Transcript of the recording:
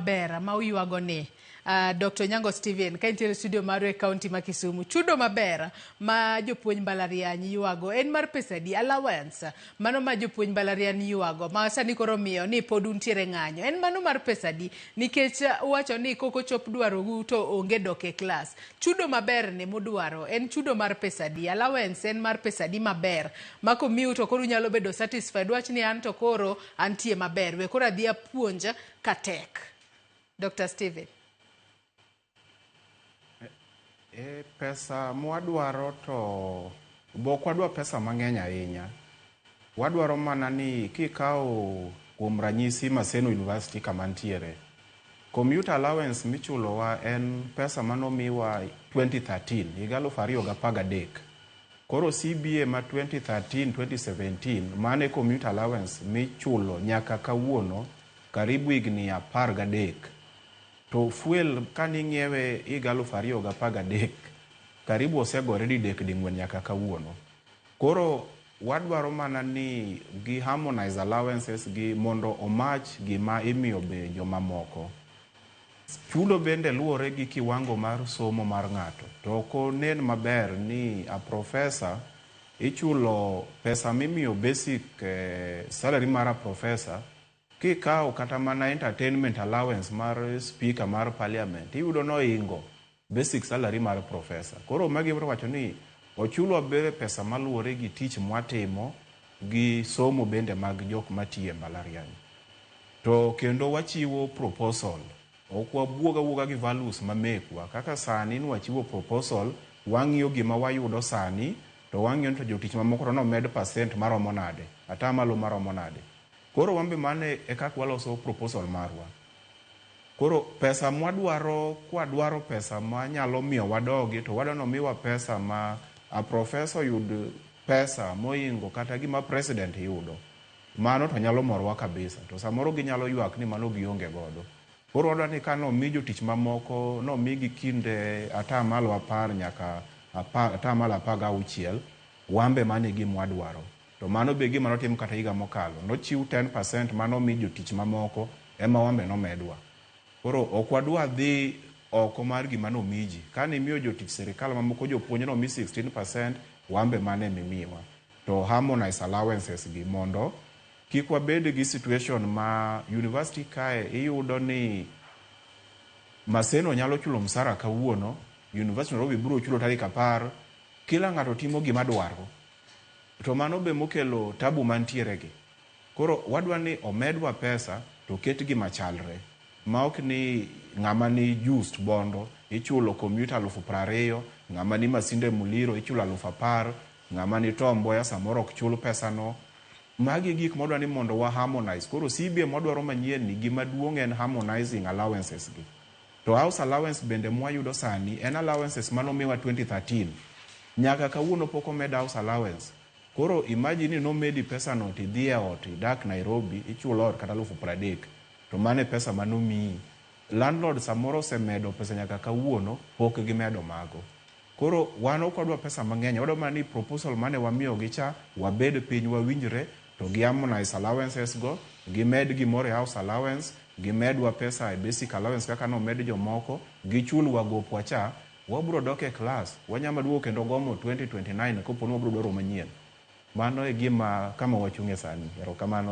maber ma uywago ni Dr. Nyango Steven ka intiere studio marwa e kaunti ma Kisumu. Chudo maber ma jopuonj mbalariany ywago en mar pesa adi? Allowance mano ma jopuonj mbalariany ywago ma sani koro miyo ni pod untiere ng'anyo en mano mar pesa adi? Nikech uwacho ni kok ochop dwarou to onge dok e klas. Chudo maber ni mudwaro en chudo mar pesa adi? Allowance en mar pesa adi maber ma komiu to koro unyalo bedo satisfied wach ni an to koro antie maber we koro adhi apuonj katek. Dr. Steven. E, pesa mwadwaro to bok wadwa pesa mang'eny ahinya. Wadwaro mana ni kikawo kuom ranyisi Maseno University kama ntiere, commuter allowance michulowa en pesa manomiwa 2013, higa 2013. Koro CBA ma 2013-2017 mane commuter allowance michulo nyaka kawuono karibu higni 13. To fuel kaning'iewe higa 2013 karibu osegore didek ding'wen nyaka kawuono. Koro wadwaro mana ni gi harmonize allowances gi mondo omach gima imiyo be jomamoko. Chudo bende luwore gi kiwango mar somo mar ng'ato. To ok onen maber ni a professor ichulo pesa mimiyo basic salary mar a professor kikawo kata mana entertainment allowance mar speaker mar parliament iyudo noingo basic salary mar professor. Koro magi biro wacho ni ochulwa bere pesa maluwore gi tich mwatimo gi somo bende mag jok matiyo e mbalariany. To kendo wachiwo proposal. Ok wabuog awuoga gi values mamekwa. Kaka sani nwachiwo proposal, wang'iyo gima wayudo sani, to wang'iyo ni to jotich mamoko to nomed percent maromo nade, atamalo maromo nade. Koro wan be mano e kaka waloso proposal marwa. Koro pesa mwadwaro, kwadwaro pesa manyalo miyo wadogi, to wadwa nomiwa pesa ma a professor oyud pesa moingo kata gima president yudo. Mano to nyalo morowa kabisa. To samoro ginyalo ywak ni mano gionge godo. Koro wadwa ni ka nomi jotich mamoko, nomigi kinde atamalo 10 nyaka atamalo 16, wan be mano e gima wadwaro. To mano be gima notim kata higa mokalo. Nochiw 10% manomi jotich mamoko, ema wan be nomedwa. Koro ok wadwa dhi oko mar gima nomi ji. Kanimiyo jotich sirikal mamoko jopuonj nomi 16%, wan be mano emimiwa. To harmonize allowances gi mondo kik wabed gi situation ma university kae iyudo ni Maseno nyalo chulo msara kawuono, University Nairobi biro chulo tarik 10, kila ng'ato timo gima dwaro. To mano be mokelo tabu mantiere gi. Koro wadwa ni omedwa pesa to ketgi machalre. Ma ok ni ng'ama ni Just Bondo ichulo commuter 20,000, ng'ama ni Masinde Muliro ichulo 10,000, ng'ama ni Tom Mboya samoro ok chul pesano. Magi gik mwadwa ni mondo wa harmonize. Koro CBA mwadwaro manyien ni gima duong' en harmonizing allowances gi. To house allowance bende mwayudo sani en allowances manomiwa 2013. Nyaka kawuono pok omed house allowance. Koro imagine ni nomedi pesano tidhi e ot idak Nairobi ichulo ot kata 30,000 to mano e pesa manomiyi. Landlord samoro osemedo pesa nyaka kawuono pok gimedo mago. Koro wan ok wadwa pesa mang'eny, wadwa mana ni proposal mane wamiyogi cha wabed piny wawinjre to gi harmonize allowances go, gimed gimoro e house allowance, gimedwa pesa e basic allowance kaka nomed jomoko, gichulwa gopwa cha, wabro dok e klas, wanyalo duogo kendo gomo 2029 kopo ni wabro dwaro manyien. Mano e gima kama wachung'e sani. Erokamano.